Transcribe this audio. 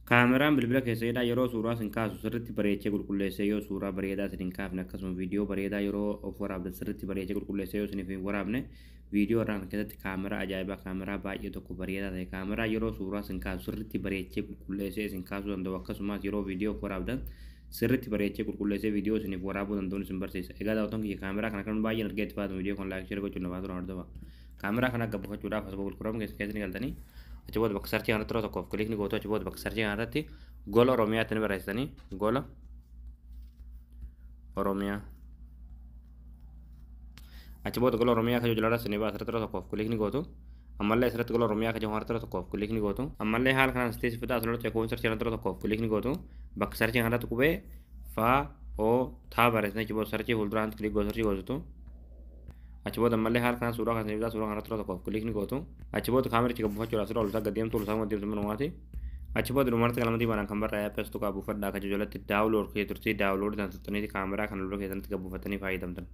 Kaameraan bilbila keessanidha yeroo suuraa isin kaasu sirriitti bareechee qulqulleessee yoo suuraa bareedaa isin hin kaafne, akkasuma viidiyoo bareedaa yeroo of waraabdan sirriitti bareechee qulqulleessee yoo isiniif hin waraabne, viidiyoo irraan keessatti kaameraa ajaa'ibaa, kaameraa baay'ee tokko bareedaa ta'e, kaameraa yeroo suuraa isin kaasu sirriitti bareechee qulqulleessee isin kaasuu danda'u, akkasumas yeroo viidiyoo of waraabdan sirriitti bareechee qulqulleessee viidiyoo isiniif waraabuu danda'uun isin barsiisa. Egaa daawwattoon kiyya, kaameraa kana kan baay'een argee itti fayyadamu, viidiyoo kan like, share gochuun namaa turan hordofa. Kaameraa kana akka buufachuudhaaf as Google Chrome keessa ni galtanii, achi booda bakka search kanatti yeroo tokkoof click ni gootu. Achi booda bakka search kanarratti Gola Oromiyaatti ni barreessitanii, Gola Oromiyaa. Achi booda Gola Oromiyaa kan jiru ni baasa, asirratti yeroo tokkoof click ni gootu. Ammallee asirratti Gola Oromiyaa kan jiru yeroo tokkoof click ni gootu. Ammallee haala kanaan sitti fidaa, asirratti eekoon search kanatti yeroo tokkoof click ni gootu. Bakka search kanarratti qubee faa o taa barreessitanii, achi booda search fuulduraan click gootu, search gootu. Achi booda ammallee haala kanaan suuraa kan fidaa, suuraa kanarratti yeroo tokkoof click ni gootu. Achi booda kaamericha gabbuufachuudhaaf suuraa ol gad deemtu, ol isaa deemtu manumaati. Achi booda dhumarratti qalama diimaadhaan kan barraa'e apps tuqaa buufadhaa kan jalatti download kee turtii download tan tuttaniiti kaameraa kana lula keessanitti gabbuufatanii fayyadamtan.